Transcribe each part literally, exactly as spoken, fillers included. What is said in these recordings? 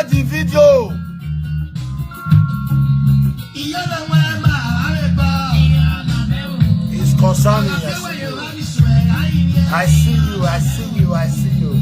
The video is concerning. I see you, I see you, I see you.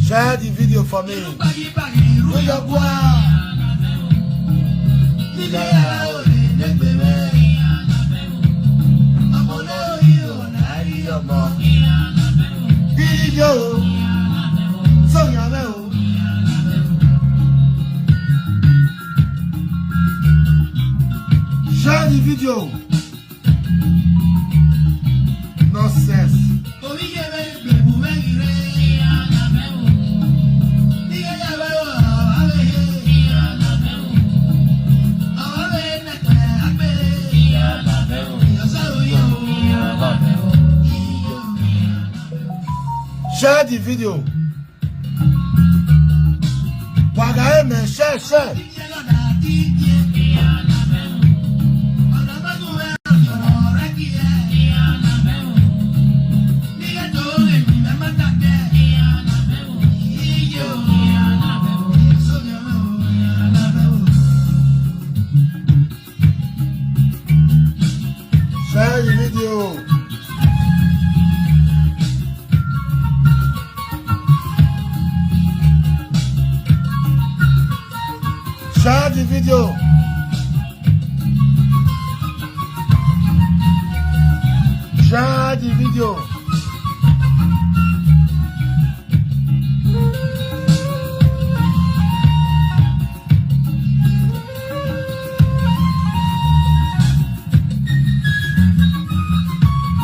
Share the video for me. Share the video. Nonsense. Share the video. Waga, amen. Share, share. Share the video. Share the video. Share the video.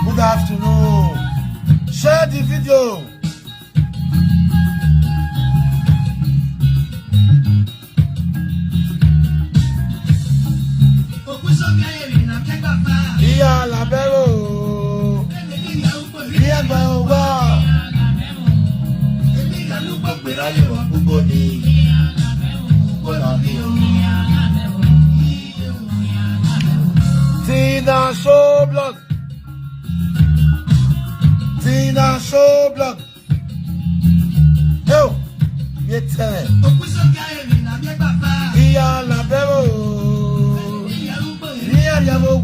Good afternoon. Share the video. Ìyá Labẹ́rò. Ìyá Gbàrúgbà. Gbogbo ni. Tina show block. Tina show block. Yo, mi tẹ̀lé. Ìyá Labẹ́rò. Ìyá Labẹ́rò.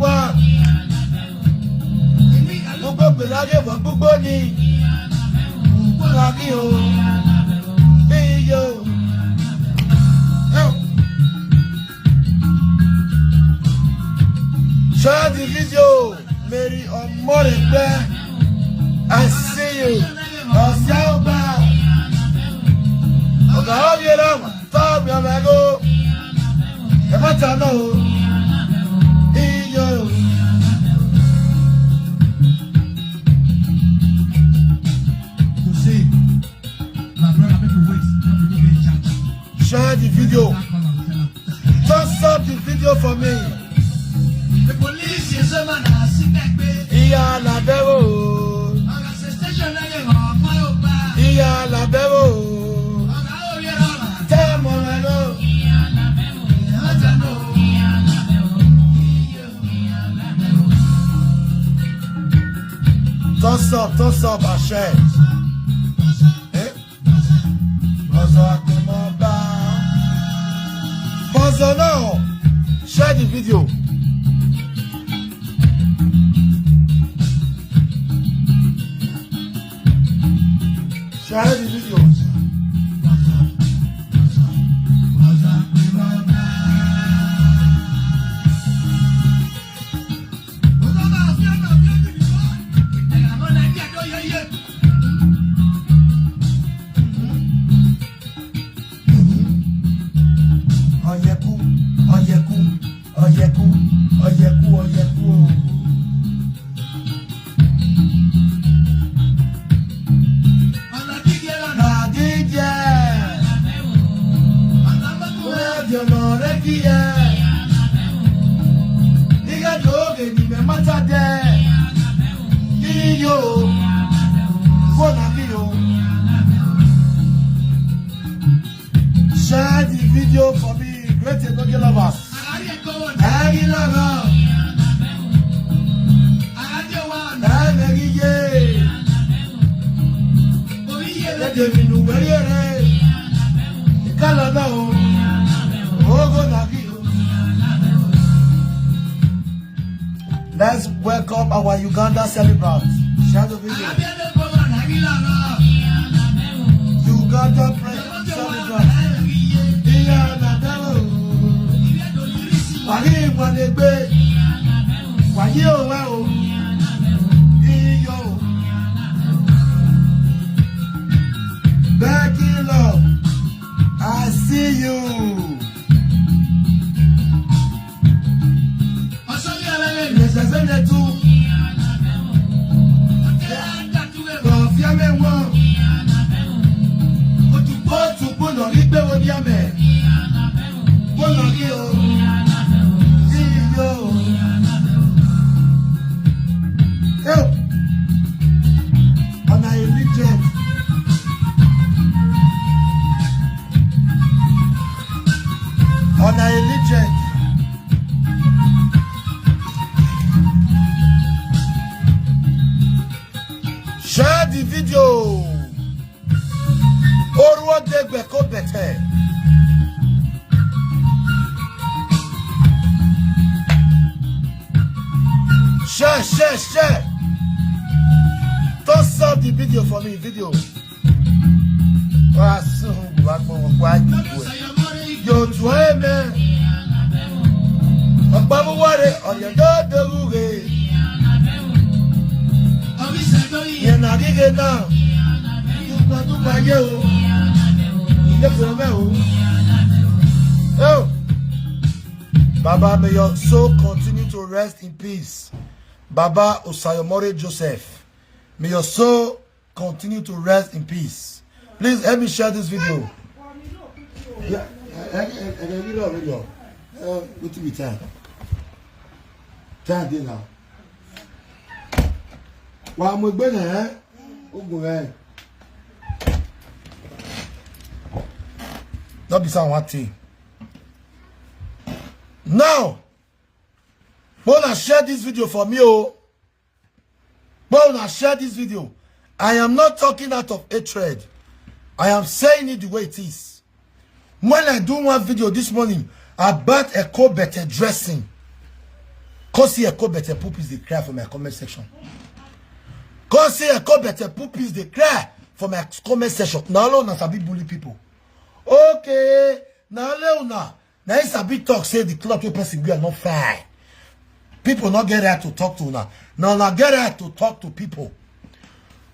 Gbogbo gbèlágé wọ gbogbo ni. Gbogbo la kí o. Bí yo. Yo. Share the video. Mary Omorepe, I see you. Ọ̀sẹ̀ ọgbà. Ọ̀gá ọ̀bí ẹ̀rọ tọ́ mi ọmọ ẹ̀gọ́. Ẹ má ta náà o. Iyọ̀. You see, my brother, make you wait. Don't be in charge. Share the video. Thumbs up the video for me. The police is a man. Ìyá Labẹ́rò. Ìyá Labẹ́rò. Tẹ́ ẹ mọ̀ rẹ lọ. Thumbs up, thumbs up, àṣẹ. Eh? Buzzer, come on back. Buzzer now. Share the video. Share the video. Ọ̀yẹ̀kú, ọ̀yẹ̀kú, ọ̀yẹ̀kú, ọ̀yẹ̀kú, ọ̀yẹ̀kú o. Kíyẹ. Nígbà tó oge ni mẹ́ mátà dẹ́. Kíyó. Kó nà kíyó. Share the video for me. Great Enogie lovers. Enogie lover. Enogie. Enogie mi nù wẹ́rẹ́ rẹ̀. Ìkàlọ́ náà o. Ogo nà kíyó. Let's welcome our Uganda celebrants. Share the video. Uganda pre- celebrants. Wàyí ìwọ̀nẹ̀gbẹ́. Wàyí òwe o. Iyọ̀. Begging love. I see you. Help! On a legend. On a legend. Share the video. Oruo degbe ko bete. Share, share, share. Don't stop the video for me. Video. Wa suhu wa gbon wa igwe. Yo tuo eme. Ọ̀pá mú wọ́re, ọ̀yẹ̀ yóò dórúre. Yẹn nà gígé náà. Dúpẹ́ dúpẹ́ ayé o. Ilé fún ọmọ ẹ̀ o. Oh. Baba, may your soul continue to rest in peace. Baba Osayomore Joseph, may your soul continue to rest in peace. Please help me share this video. Yeah, I, I, I, I can read already. Uh, what do we time? Time dey now. Wa mo gbe na, eh? Ogun, eh? No be sound one thing. Now, wanna share this video for me, oh. But una share this video. I am not talking out of hatred. I am saying it the way it is. When I do one video this morning about Eko Bete dressing, come see Eko Bete puppies dey cry for my comment section. Come see Eko Bete puppies dey cry for my comment section. Na all una sabi bully people. Okay, na only una na him sabi talk say the cloth wey person wear no fine. People no get right to talk to una. Na una get right to talk to people.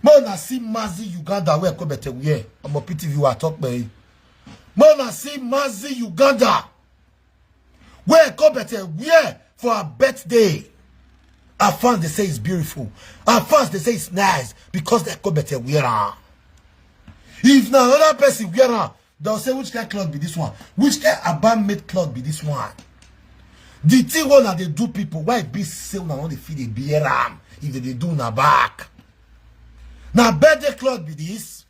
Make una see Mazi Uganda wey Eko Bete wear. Omo P T V wa talk pe. Make una see Mazi Uganda wey Eko Bete wear for her birthday. Her fans dey say it's beautiful. Her fans dey say it's nice because Eko Bete wear am. If na another person wear am, they'll say, "Which kind cloth be this one? Which kind Aba made cloth be this one?" The thing wey una dey do people, why e be say una no dey fit dey bear am if they dey do una back? Na birthday cloth be this?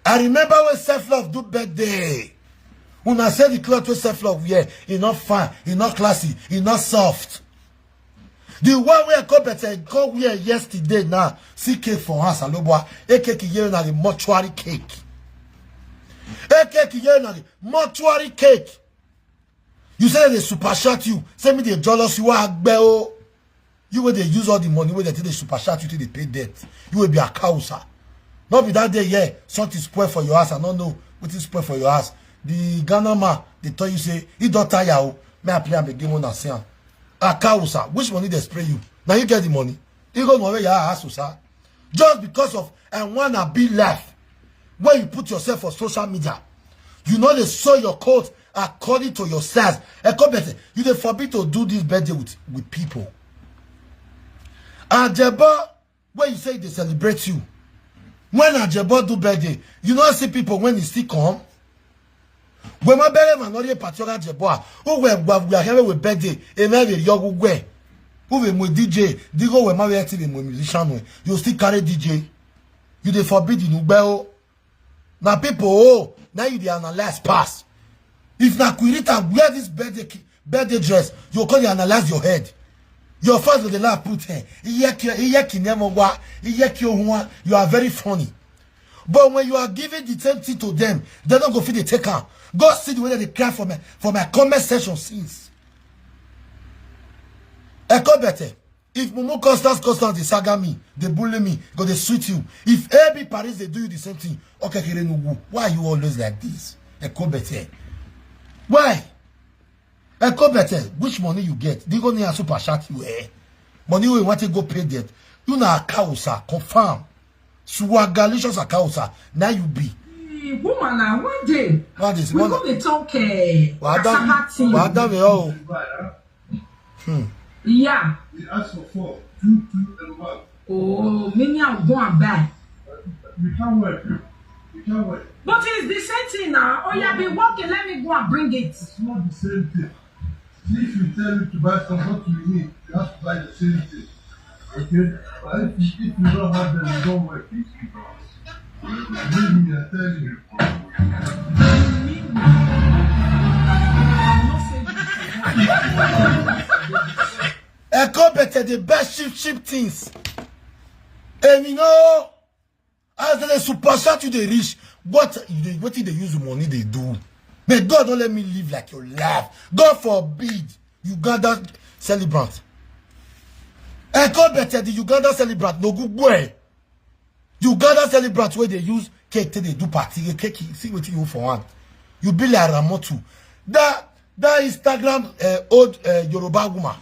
I remember when Self Love do birthday. Una say the cloth wey Self Love wear, e no fine, e no classy, e no soft. The one wey Eko Bete go wear yesterday now, see cake for house, Alobo. A cake here na the mortuary cake. A cake here na the mortuary cake. You say they super chat you, say me they jealous you, agbe o. You wey dey use all the money wey they take dey super chat you, take dey pay debt. You will be a causa. No be that day, yeah, something spoil for your house. I don't know what is spoil for your house. The Ghana man, they tell you say he don tire o. May I play am again when I see am. A causa, which money they spray you? Now you get the money. You go know where your house, sir. Just because of and wanna be left, when you put yourself on social media, you know they sew your coat according to your size. Eko Bete, you dey forbid to do this birthday with, with people. Ajebo, when you say they celebrate you, when Ajebo do birthday, you know see people when he still come. We ma bere ma no ye patioga jeboa. U we gwa gwa here we birthday. E me be yo gwe. U we mo D J. Digo we ma we active mo musician we. You still carry D J. You dey forbid in ugbe o. Na people o. Now you dey analyze pass. If na Queen Rita wear this birthday ki- birthday dress, you go come dey analyze your head. Your fans go dey laugh put here. Iye ki iye ki nemo wa. Iye ki ohun wa. You are very funny. But when you are giving the same thing to them, they don't go fit dey take am. Go see the way that they cry for my for my comment section since. Echo better. If Mumu Constance Constance dey saga me, dey bully me, go dey sweet you. If A B Paris dey do you the same thing, okay, kere nugu. Why are you always like this? Echo better. Why? Echo better. Which money you get? They go near super chat you eh? Money we want to go pay debt. You na akausa confirm. Swagalicious akausa. Now you be. Woman, na one day What is we one? Go dey talk eh, Wàá dá cassava thing. Wàá dá mi ọ́ o. Yeah. They ask for four, two, two, and one. Oh, many are go and buy. You can't work. You can't work. But it's the same thing now. Oh yeah, be working. Let me go and bring it. It's not the same thing. See, if you tell me to buy some, what you need, you have to buy the same thing. Okay? But if you, if you don't have them, you don't work. Believe me, I tell you. Echo better the best cheap cheap things. And you know, as they super chat you they reach. What you dey wetin dey use the money they do? May God don't let me live like your life. God forbid. Uganda celebrant. Echo better the Uganda celebrant no good boy. Uganda celebrant wey dey use cake take dey do party. The cake see wetin you for hand. You be like Ramotu. That that Instagram uh, old uh, Yoruba woman.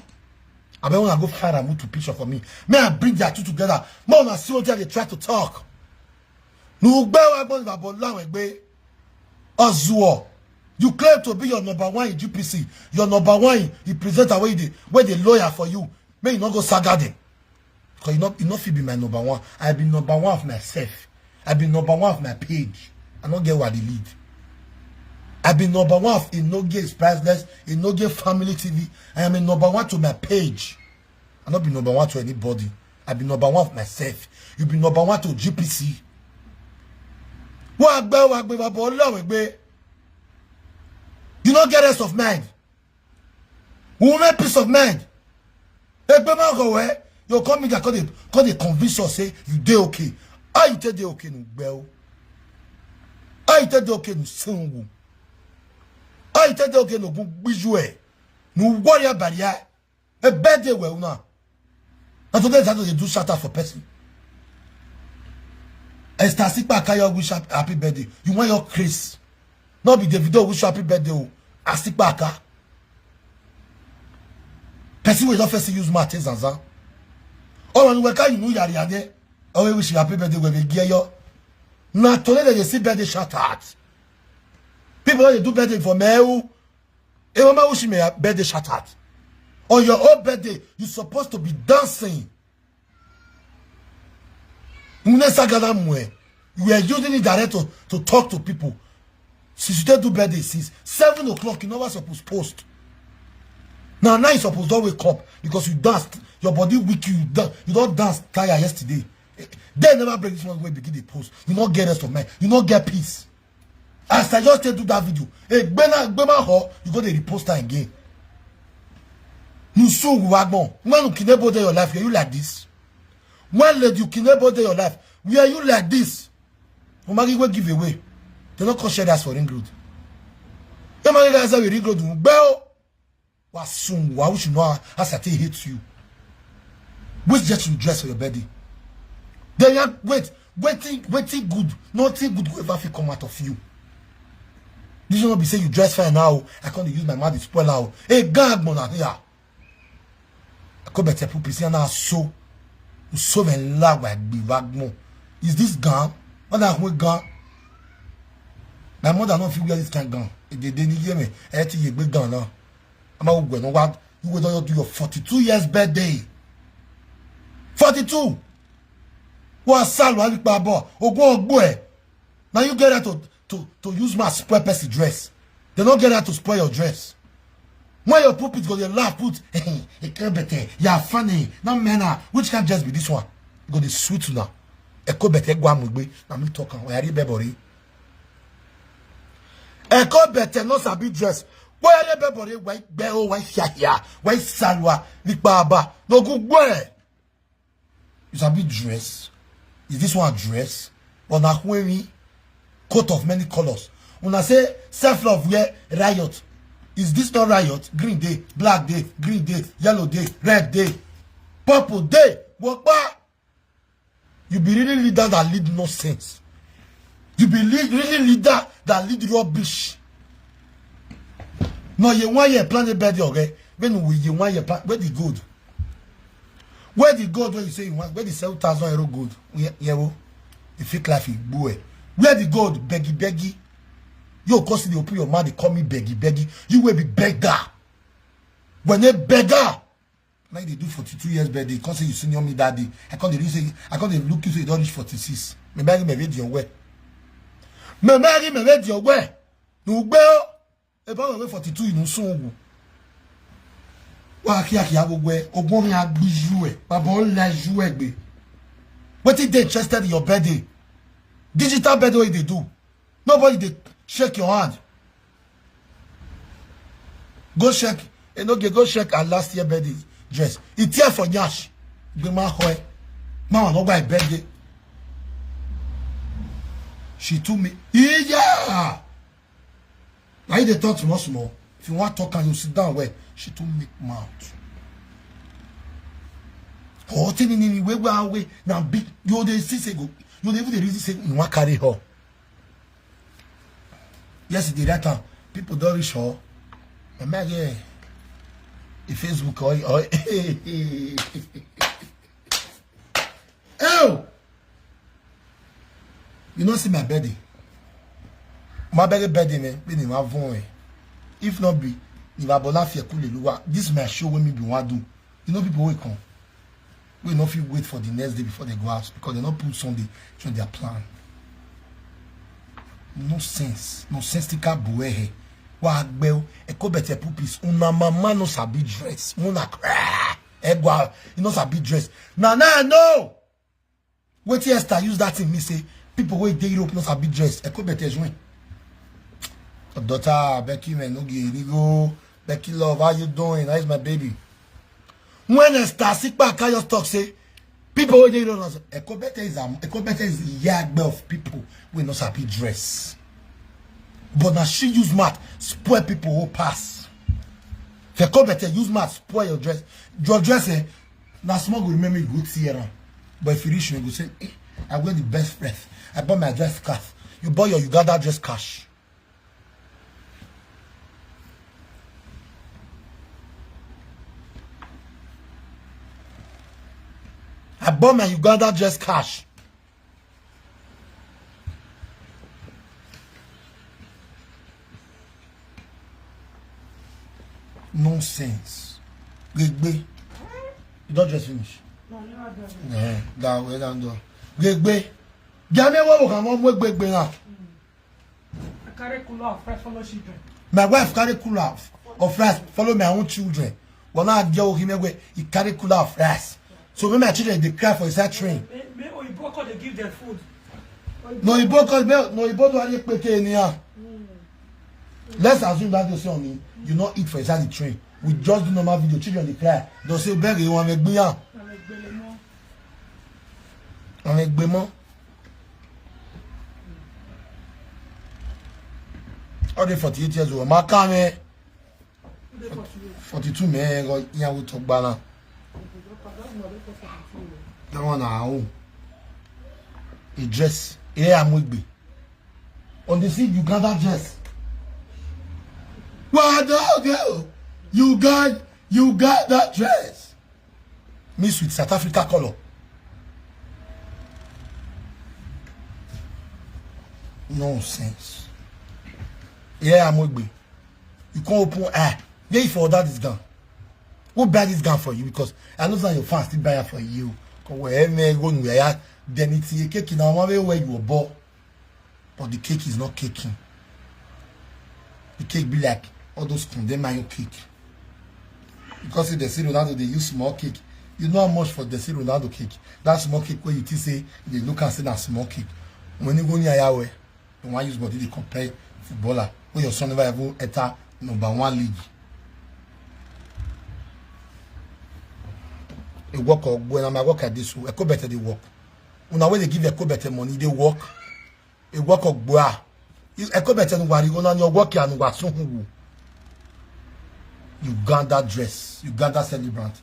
I bet wanna go find Ramotu picture for me. May I bring their two together. More than see what they try to talk. Nugbe wa gbon babo lawe gbe. Ozuo. You claim to be your number one in G P C. Your number one in presenter wey dey wey dey lawyer for you. May you not go saga them. Because you not you not fit be my number one. I be number one of myself. I be number one of my page. I not get what they lead. I be number one of Inoge is priceless, Inoge family T V. I am a number one to my page. I not be number one to anybody. I be number one of myself. You be number one to G P C. Wa gbe wa gbe babo Ọlọ́run gbe. You no get rest of mind. Who make peace of mind? Egbe ma go where you come media come dey come dey convince us say you dey okay. How you take dey okay nu gbe o? How you take dey okay nu sunwu? How you take dey okay nu gun gbiju e? Nu warrior barrier. A birthday well now. Na today that dey do shout out for person. Esther Sipa Akayo wish happy, happy birthday. You want your Chris? Not be Davido wish you happy birthday o. Asipa Aka. Person wey don first use mouth take zanzan. Or when we can you know yari yari. Or we wish you happy birthday wey be gear yo. Na today they dey see birthday shout out. People wey dey do birthday for me o. E mama wish me a birthday shout out. On your own birthday, you supposed to be dancing. Mune sagala mwe. You were using it direct to, to talk to people. Since you dey do birthday since seven o'clock, you never suppose post. Now now you suppose don wake up because you danced, your body weak you, you don you don dance tire yesterday. They never break this one wey begin dey post. You no get rest of mind. You no get peace. As I just take do that video, egbena egbema ho, you go dey repost am again. Nusu wagbon. When you kinebo dey your life, were you like this? When lady you kinebo dey your life, were you like this? Umagi go give away. They no come share that for ring road. Umagi guys have a ring road. Bell. Wa soon, wa wish you know as I take hate you. Which jet you dress for your birthday? Then you wait, waiting, waiting good, nothing good will ever fit come out of you. This will not be say you dress fine now. I can't use my mouth to spoil out. Hey, gag mona here. I could better put Christiana so so when la wa be wagmo. Is this gun? What that we gun? My mother don't feel this kind gun. If they didn't hear me, I had to get gun now. I'm a good no what you would do your forty-two years birthday. Forty-two. What sal wa lipa bo? Ogun ogbo e. Now you get that to to to use my spoil person dress. They no get that to spoil your dress. When your pulpit go dey laugh, put, "Hey, Ekobete, you are funny." No matter which kind dress be this one. E go dey sweet una. Ekobete gwa mugbe, na me talk am. Why are you bebori? Ekobete no sabi dress. Why are you bebori? Why beo? Why shahia? Why salwa? Nikbaba. No good boy. You sabi dress? Is this one dress? Or na wearing coat of many colors? Una say self-love wear riot. Is this not riot? Green day, black day, green day, yellow day, red day, purple day. Wokpa. You be really leader that lead nonsense. You be lead, really leader that lead rubbish. No, you want your plan a bed, okay? When we you want your plan, where the gold? Where the gold when you say you want? Where the seven thousand euro gold? Yeah, yeah, well, the fake life is boy. Where the gold? Beggy, beggy. You cause you open your mouth, they call me beggy, beggy. You will be beggar. When a beggar, like they do forty-two years birthday, come say you senior me that day. I can't really say, I can't look you say you don't reach forty-six. Me marry me ready your way. Me marry me ready your way. No gbeo. E ba we forty-two inu sun ogun. Wa ki aki agogo e, ogun mi agbiju e, baba o la ju e gbe. Wetin dey interested in your birthday? Digital birthday wey you dey do. Nobody dey shake your hand. Go check. E no get, go check her last year birthday dress. E tear for nyash. Gbe ma ho e. Ma wa no gba e birthday. She too me. Yeah. Now you dey talk small small. If you want talk and you sit down well, she too make mouth. Oh, tini nini we we we na big. You dey see say go. You dey even dey reason say you wan carry her. Yes, the right time. People don't reach her. Am I there? In Facebook or, or oh, you know see my birthday. My birthday birthday man, be ni ma fun e. If not be, ni ba bola fi kule luwa. This my show when me be one do. You know people will come. We no fit wait for the next day before they go house because they no put Sunday join their plan. Nonsense, nonsensical boehe. Wa gbeo, Ekobete pupis, una mama no sabi dress, una cry. Egwa, you no sabi dress. Na na no. Wetin Esther use that thing me say people wey dey Europe no sabi dress. Ekobete join. Daughter Becky man no get go. Becky love, how you doing? How is my baby? When Esther Sipa Kayos talk say people wey dey Europe, Ekobete is a Ekobete is a yagbe of people wey no sabi dress. But na she use mouth spoil people who pass. Ekobete use mouth spoil your dress. Your dress eh, na small go remember you go tear am. But if you reach you go say, eh, I wear the best dress. I bought my dress cash. You bought your Uganda dress cash. I bought my Uganda dress cash. Nonsense. Gbegbe. You don't dress finish? No, you don't dress finish. Eh, that way down there. Gbegbe. Jame wo wo kan mo gbegbe na. I carry cooler of fresh follow children. My wife carry cooler of, of rice, follow my own children. Well, now I get him away. He carry cooler of rice. So when my children they cry for inside train. Me, me, oh, you broke out, they give them food. No, you broke out, no, you broke out, you pay any. Let's assume that you say on me, you not eat for inside the train. We just do normal video. Children they cry. They'll say, beg you want me be. I'm a gbelemo. I'm a gbelemo. All the forty-eight years old. My car, man. Forty-two, man. Go, yeah, we talk about now. That one, I own. A dress. Yeah, I'm with me. On the seat, you got that dress. Well, dog, you got, you got that dress. Mix with South Africa color. Nonsense. Yeah, I'm with me. You can't open eye. Where you for that this gun? Who buy this gun for you? Because I know that your fans still buy it for you. Come where me go where then it's a cake in our way where you were born. But the cake is not caking. The cake be like all those condemn iron cake. Because if they see Ronaldo, they use small cake. You know how much for they see Ronaldo cake? That small cake where you think say they look and say that small cake. When you go near Yahweh, you want use body to compare footballer. When your son never ever enter number one league. A work or when I'm a work at this, I could better the work. When I will give a could better money, they work. A work of boa. You a could better than what you gonna your work and what soon who. Uganda dress, Uganda celebrant.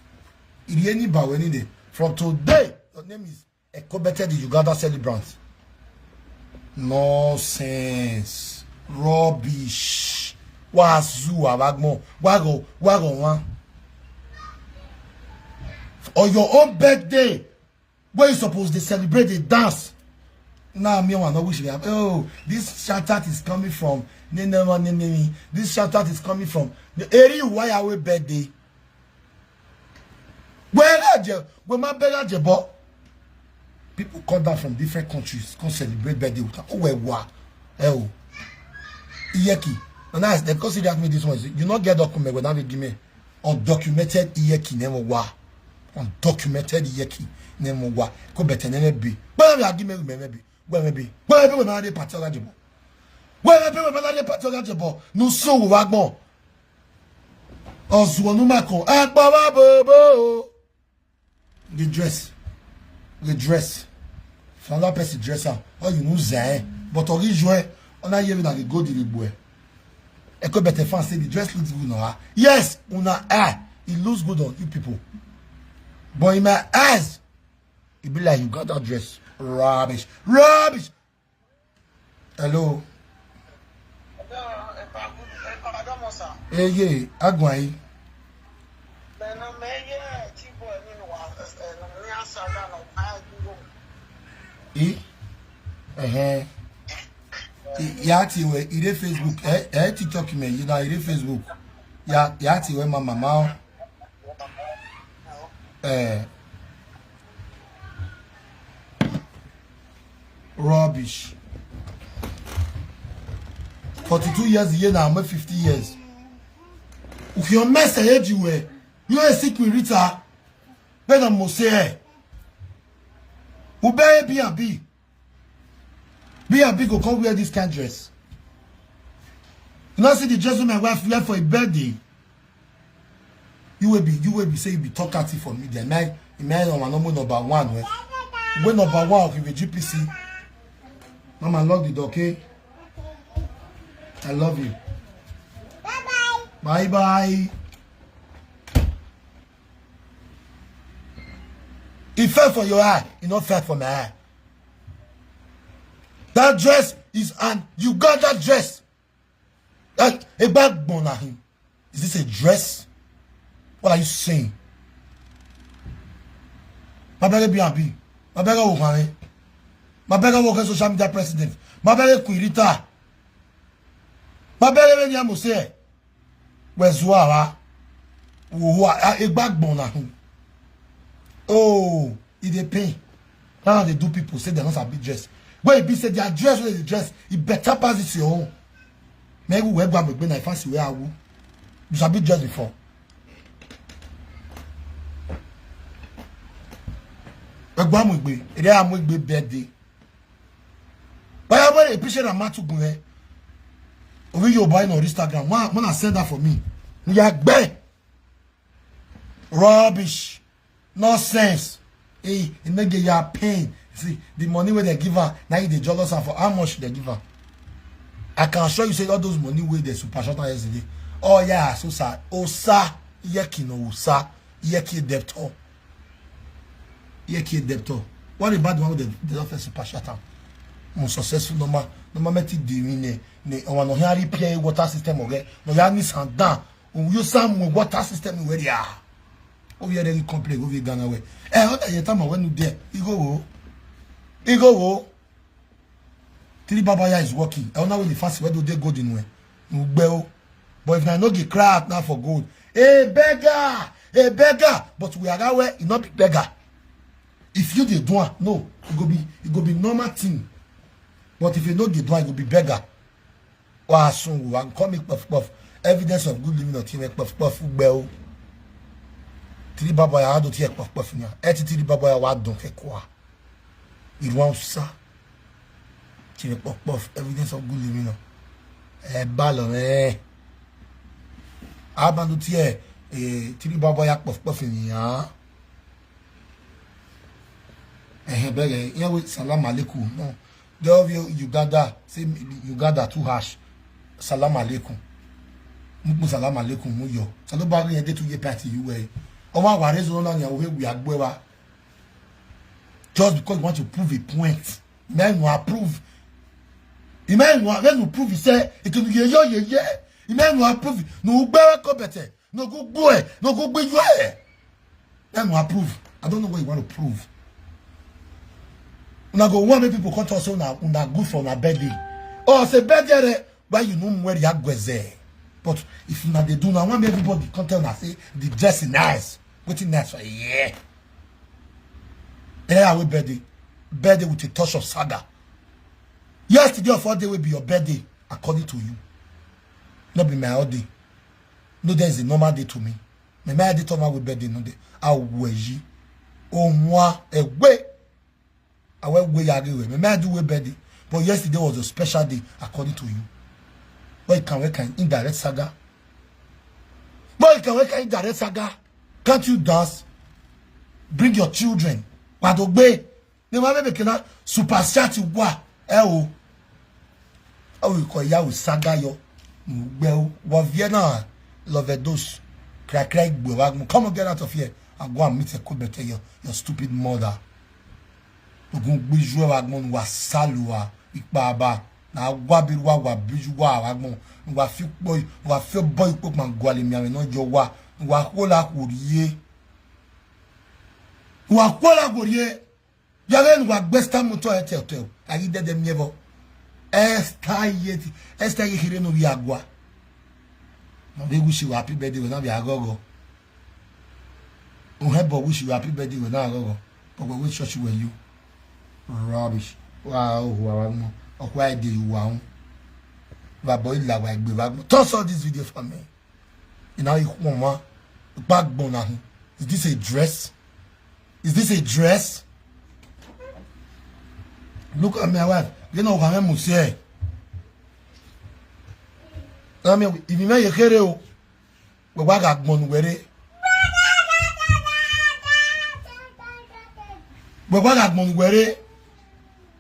Irieni Bawenide. From today, your name is Ekobete the Uganda celebrant. Nonsense. Rubbish. Wazu abagmo. Wago, wago one. On your own birthday, where you supposed to celebrate the dance. Now me one no wish me. Oh, this shout out is coming from Nenema Nenemi. This shout out is coming from the area why our birthday. Where are you? Where my bella jebo? People come down from different countries, come celebrate birthday with her. Oh, where wa? Eh, oh. Iyeki. And that's the consider me this one. You not get document when I give me undocumented Iyeki name wa. Undocumented Iyeki name wa. Ko better name be. But I give me maybe. Where maybe. Where maybe when I party or jebo. Where maybe when I party or jebo. No so wagmo. Ozuonumako. Akbawa bobo. The dress. The dress. Another person dress am. All you know, Zay. But Ori Joy, on a year, na the go the boy. Echo better fans say the dress looks good on her. Yes, una eye. It looks good on you people. But in my eyes, it be like you got that dress. Rubbish. Rubbish. Hello. Eye, agwayi. Eh? Eh, eh. Ya ti we ire Facebook, eh, eh, TikTok me, you know, ire Facebook. Ya, ya ti we my mama. Eh. Rubbish. Forty-two years a year now, I'm fifty years. If your mess ahead you were, you ain't sick with Rita. When I'm Mose. Who bear B and B? B and B go come wear this kind dress. You not see the dress my wife wear for a birthday. You will be, you will be say you be talkative for me. Then my, my number number one. When number one of the G P C. Mama, lock the door, okay? I love you. Bye bye. It fell for your eye. It not fell for my eye. That dress is an Uganda dress. That a backbone na him. Is this a dress? What are you saying? My brother B and B. My brother Ohane. My brother work social media president. My brother Quirita. My brother Benjamin say. Where's Wara? Who are a backbone na him? Oh, it dey pain. Now they do people say they don't have big dress. When it be say their dress, when they dress, it better pass this your own. Maybe we go and na fancy where I will. You have big dress before. Egba mo gbe, ere a mo gbe birthday. But I want a picture of Matugun. Ovi yo buy on Instagram. One, one send that for me. We are gbe. Rubbish. Nonsense. Hey, it make you pain. See, the money where they give her, now they jealous her for how much they give her. I can assure you say all those money where they super shot her yesterday. Oh yeah, so sad. Osa, Yeki no Osa, Yeki debtor. Yeki debtor. What about the one with the, the office super shot her? More successful number, number method they win ne, ne, on no here repair water system okay. No ya ni sandan. You some water system where they are. Oh yeah, they complain over Ghana way. Eh, what are you talking about when you there? You go, oh. You go, oh. Three Baba ya is working. I don't know when the fast where do they go in way. You go. But if I no get cry out now for gold, a beggar, a beggar. But we are that way, it not be beggar. If you dey do am, no, it go be, it go be normal thing. But if you no dey do am, it go be beggar. Wa sun wa call me puff puff. Evidence of good living or team puff puff gbẹ o. Three baba ya do tie puff puff ni. E ti three baba ya wa dun ke kwa. Iru wa sa. Tie puff puff, evidence of good living o. E ba lo me. A ba do tie eh three baba ya puff puff ni ya. Eh bẹ̀rẹ̀ yẹn wí salam alaikum. No. They of you Uganda say Uganda too harsh. Salam alaikum. Mukpu salam alaikum mu yo. Salo ba yen de tu ye party you way. O ma wa rezo na ni o we agbo wa. Just because you want to prove a point. Man, you approve. Imagine when you prove, he say it will be yo ye ye. Imagine you approve. No gbe ko bete. No go gbo e. No go gbe yo e. Then we approve. I don't know what you want to prove. Una go one make people come talk say una una good for una birthday. Oh, say birthday re, why you no wear your gweze? But if una dey do now, one make everybody come tell una say the dress is nice. Wetin nice for here? Yeah, we birthday. Birthday with a touch of saga. Yesterday of all day will be your birthday, according to you. Not be my own day. No, there is a normal day to me. Me, me, I did talk about birthday, no day. I will ye. Oh, moi, a way. I will way, I give way. Me, me, I do way birthday. But yesterday was a special day, according to you. But you can work an indirect saga. But you can work an indirect saga. Can't you dance? Bring your children. Wadogbe. Ni ma bebe kina super chat wa. E o. Awo ko ya o saga yo. Gbe o. Wo vie na love those. Cry cry gbe wa. Come on, get out of here. I go and meet a cool better your, your stupid mother. Ogun gbiju wa gbon wa saluwa ipa ba. Na wa bi wa wa biju wa wa gbon. Wa fi boy, wa fi boy ko man gwale mi ame no jo wa. Wa ko la ko rie. Wa ko la ko rie. Yare ni wa gbesta moto ete ote. Ayi dede mi evo. Esta yeti. Esta ye hire no bi agwa. No be wish you happy birthday we na bi agogo. Unhe bo wish you happy birthday we na agogo. But we wish you were you. Rubbish. Wa o wa wa mo. Okwa ide you wa un. Ba boy la wa gbe ba. Toss all this video for me. You know you come on. Backbone na. Is this a dress? Is this a dress? Look at my wife. You know what I'm saying? I mean, if you make your career, we wa ga gbon were. We wa ga gbon were.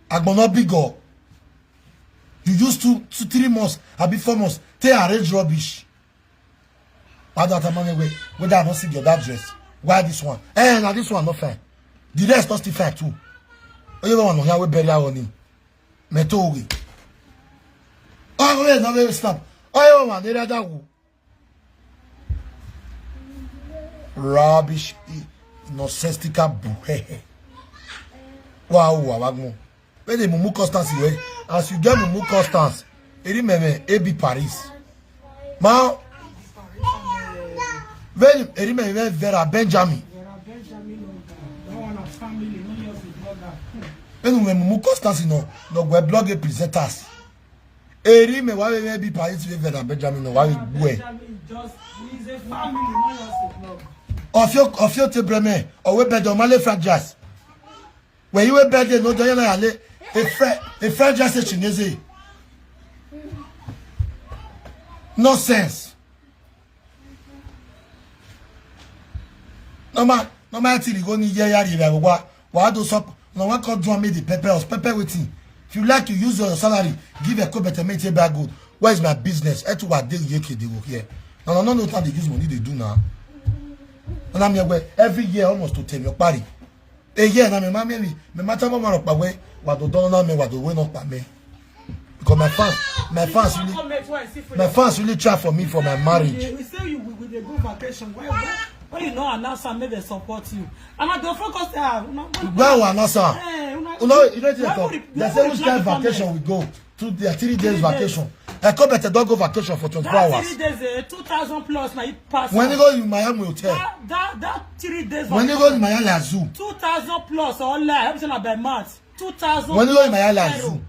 Agbon no big o. You use two, two, three months, abi four months, take arrange rubbish. Why that man away? Whether I don't see your that dress. Why this one? Eh, now this one not fine. The rest not still fine too. Oh, you want to hear we bury our name. Meto we. Oh, we not very snap. Oh, you want the other who? Rubbish, nonsensical buhehe. Wow, wow, wow. When the mumu constance you, as you get mumu constance, eri meme ebi Paris. Ma, when eri meme Vera Benjamin. When we mumu constance no no we blog presenters. Eri me wa we be party to Vera Benjamin no wa we gbue. Ofio ofio te breme o we be do male franchise. We you we be de no do yana ale e fre e franchise chinese. Nonsense. Normal normal thing go ni ye ya ri wa wa do sop. No one come draw me the pepper or pepper waiting. If you like to use your salary, give a co better mate buy good. Where is my business? Etu wa dey yeke dey work here. No no no no time they use money they do now. And I'm here where every year almost to tell your party. A year na me ma me me ma tell mama pa we wa do don na me wa do we no pa me. Because my fans, my fans really, my fans really try for me for my marriage. We say you we dey go vacation. Why why why you no announce am make dem support you? And I go focus ah. Where we announce am? Eh, una- Una you know you know what they talk? They say which kind of vacation we go? Two days, three days vacation. I come better don't go vacation for twenty-four hours. Three days, eh, two thousand plus na you pass. When you go in Miami hotel. That that that three days. When you go in Miami zoo. Two thousand plus or less. Everything na by month. Two thousand. When you go in Miami zoo.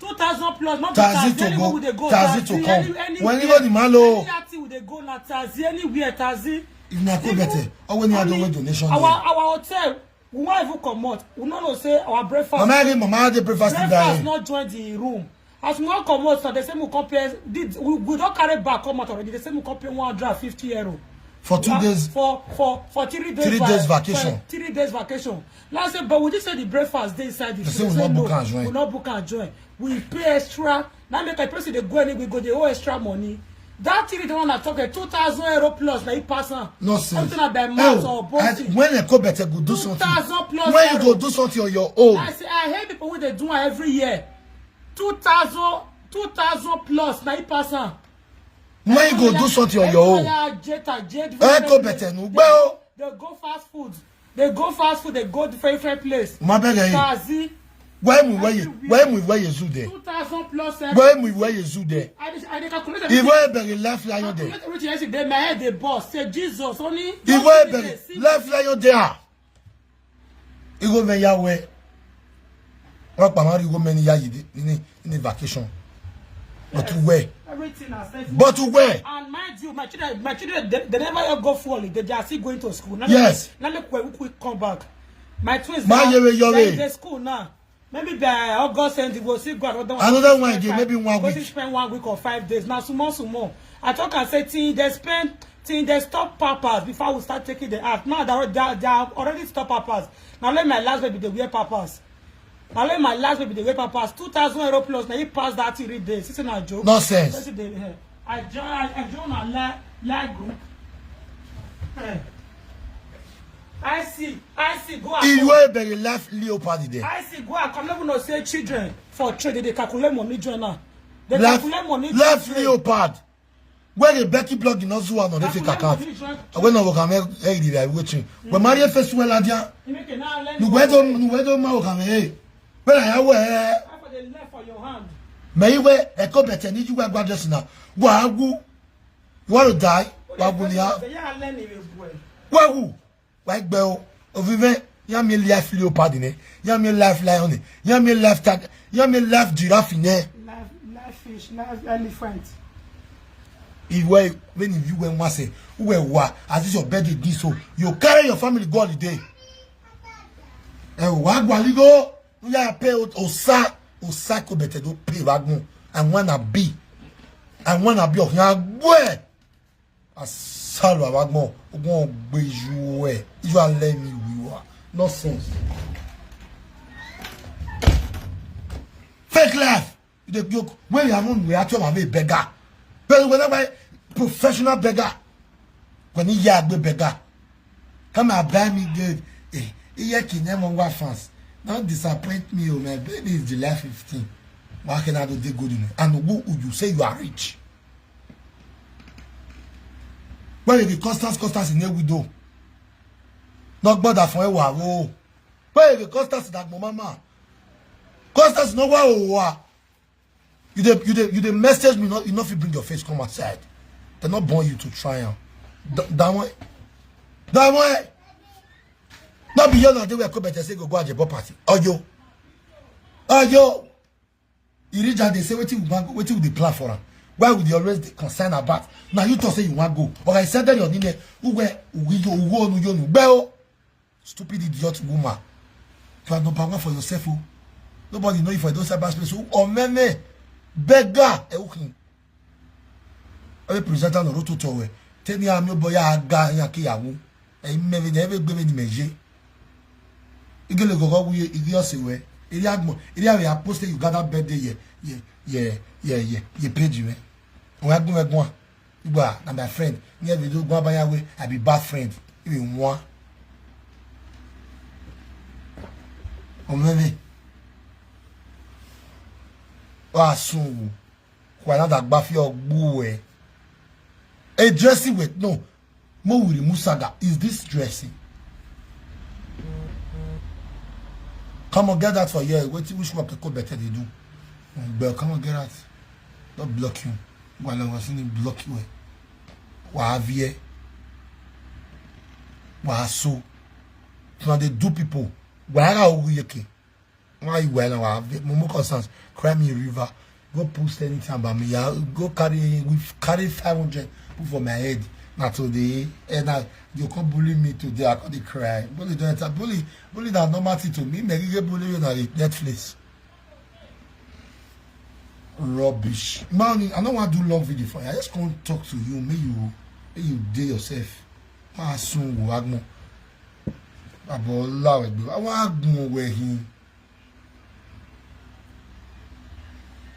Two thousand plus, not Taxi Taxi, to anywhere go, we dey go, Taxi to come. When you go the Malo, Taxi we dey go na Taxi, anywhere Taxi. If na go better, always need to donation. Our our hotel, we wan even comot. We no know say our breakfast. Mama, mama, the breakfast is dying. Breakfast not join the room. As we wan comot, so they say we come pay. We, we don carry bag come out already. They say we come pay one hundred and fifty euro for two days, for for for three days, three days vacation. Three days vacation. Now I say, but we just say the breakfast dey inside the. They say we no book and join. We no book and join. We pay extra. Now make a person dey go anywhere, go the whole extra money. That thing the one I talk, two thousand euro plus, na e pass am. No sense. Something about mass or bossy. When I go better, go do something. Two thousand plus. When you go do something on your own. I say I hate people when they do am every year. Two thousand, two thousand plus, na e pass am. When you go do something on your own. Jeta, Jade, I go better, no. Well, they go fast food. They go fast food. They go different different place. My beg you. Taxi. Why we where you? Why we where you zoo there? Two thousand plus. Why we where you zoo there? I dey calculate. If I beg you, left lion there. Calculate everything yesterday. My head dey burst. Say Jesus only. If I beg you, left lion there. Igomenya where? What Pamari Igomenya you did in in vacation? But where? Everything has said. But where? And mind you, my children, my children, they, they never go for holiday. They are still going to school. Now yes. Let me quick, quick come back. My twins, my they are in the school now. Maybe by August end, we'll see God. Another one again, maybe one week. Spend one week or five days. Now, small, small. I talk and say, till they spend, till they stop papas before we start taking the act. Now, they, they, they are already stop papas. Now, let my last baby, they wear papas. Now, let my last baby, they wear papas. Two thousand euro plus. Now, he passed that three days. It's not a joke. Nonsense. I join, I join a lie, lie group. Hey. I see, I see, go and come. Iwe bere left leopard there. I see, go and come. Never know say children for trade, they calculate money join now. They calculate money join. Left leopard. Where the Becky blog in Ozu and on the fake account. When I work, I'm here, hey, the way to. When Maria first well, Adia. Nuwedo, nuwedo ma work, I'm hey. When I wear. May you wear a coat better, need you wear graduates now. Wagu. You want to die? Wagu, yeah. Wagu. Why gbẹ o? Ovive, ya mi life leopard ni, ya mi life lion ni, ya mi life tag, ya mi life giraffe ni. Life, life fish, life elephant. Iwe, when you were once, who were wa, as is your birthday this so, you carry your family go holiday. Eh, wa gwaligo, you ya pay osa, osa ko better do pay wagun. I wanna be, I wanna be of ya boy. Asalo abagbon ogun ogbe you eh. You are let me we wa nonsense. Fake life. You dey joke. When you haven't we actually have a beggar. But when I professional beggar, when you are a beggar, come and buy me good. Eh, iye kinemo wa fans. Don't disappoint me, oh, my baby is July fifteen. Why can I do the good in it? And who would you say you are rich? Where you be Constance, Constance in a widow? Not bother for a while. Oh, where you be Constance that mama? Constance no wa wa. You dey you dey you dey message me. Not enough. You bring your face come outside. They not born you to try am. That way, that way. Not be your na dey where come better say go go Ajebo party. Oyo, oyo. Irija dey say wetin we wan wetin we dey plan for am. Why we dey always dey concern about? Now you talk say you wan go. Or I said that your name. Uwe uwe onu yonu gbẹ o. Stupid idiot woman. You are number one for yourself o. Nobody know you for those cyber space o. Omeme beggar. Eukin. Every presenter no roto to we. Teni ami oboya aga ya kiyawo. Ẹ̀yin mẹ́rin ni ẹ fẹ́ gbé mi ní méje. Igele gogo wuye igi ọ̀sẹ̀ wẹ̀. Iri agbọ̀n iri àwẹ̀ àpòsẹ̀ Uganda birthday yẹ yẹ yẹ yẹ yẹ yẹ page wẹ̀. Òun agbọ̀n ẹ̀gbọ́n à. Igba na my friend. Ní ẹ video gbọ́n abáyáwé I be bad friend. Ibi wọn. Ọmọ mi. Wàá sùn wò. Wàá náà dàgbà fi ọgbó ẹ̀. A dressing with no. Mowiri Musaga, is this dressing? Come on, get that for here. Wait, which work could better they do? But come on, get that. Don't block you. While I was in block you. Wa avie. Wa so. Now they do people. Wa ara ogu yeke. Why you well now? Mumu concerns. Cry me river. Go post anything about me. Yeah, go carry, we carry five hundred put for my head. Not today. And I, you come bully me today. I come dey cry. Bully don't enter. Bully, bully that normal thing to me. Make you bully you na Netflix. Rubbish. Man, I don't want to do long video for you. I just can't talk to you. May you, may you dey yourself. Ma sun wo agmo. Abo lawe gbe. Awa agmo we hin.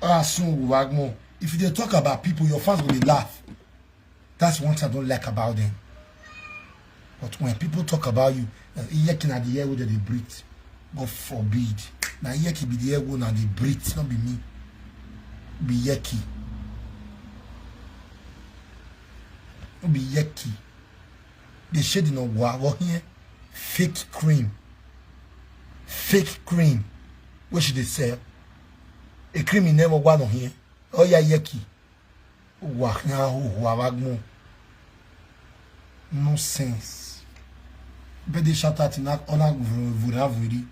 Asun wo agmo. If you dey talk about people, your fans will laugh. That's one thing I don't like about them. But when people talk about you, na iyeki na the air wey dem dey breathe. God forbid. Na iyeki be the air wey na dey breathe, not be me. Be iyeki. No be iyeki. The shade no wa wo here. Fake cream. Fake cream. Where should they sell? A cream in name of one here. Oh yeah, iyeki. Wa here, wa wa agmo. Nonsense. Birthday shout out in that honor vura vuri.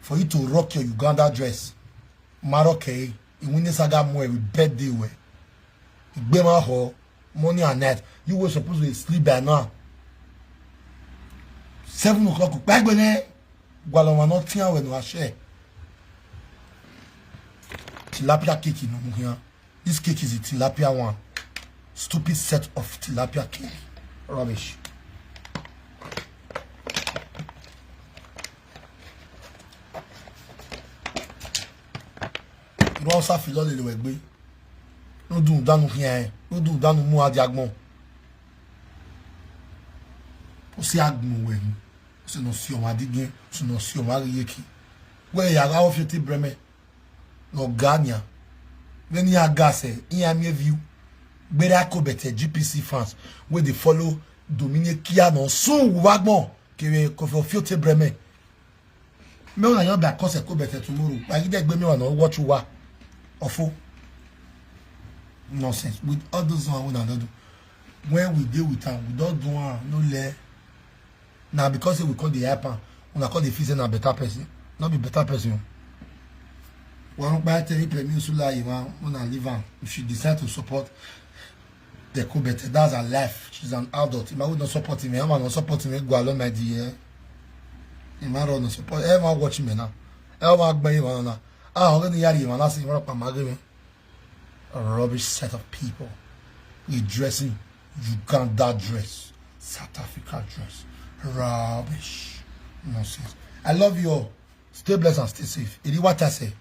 For you to rock your Uganda dress. Maroke, in winning saga mo every birthday we. Igbema ho, morning and night. You were supposed to sleep by now. Seven o'clock. Bagbene. Gwaloma not here when we share. Tilapia cake in here. This cake is a tilapia one. Stupid set of tilapia cake. Rubbish. Irú Hausa fi lọ́lẹ̀ lè wẹ̀ gbé. Ló dùn dánú fi hàn ẹ́. Ló dùn dánú mú adé agbọ̀n. Ó sì agbọ̀n wẹ̀ ni. Ó sì lọ sí ọmọ adígbín. Ó sì lọ sí ọmọ aríyékì. Where yàrá ó fi ti brẹ́mẹ́. Lọ gania. When you are gas, eh, in your view. Better go better G P C fans. Where they follow Dominic Kiano. Soon, Wagmo. Kere, Kofi Ofiote brẹ́mẹ́. Me una yọ be akọsẹ kó bẹ̀tẹ̀ tomorrow. Like you dey gbé me una watch wa. Ofo. Nonsense. With all those one una don do. When we dey with am, we don do am, no le. Na because say we call the hype am, una call the feel say na better person. No be better person. Wọn pa tẹ ipe mi sula iwa, una leave am. If you decide to support, they go better. That's her life. She's an adult. If I would not support him, I'm not support him. Go along, my dear. If I don't support, everyone watching me now. Everyone gbẹ him now. Ah, I'm gonna yari him. That's him. A rubbish set of people. We dressing Uganda dress, South Africa dress. Rubbish. Nonsense. I love you all. Stay blessed and stay safe. It is what I say.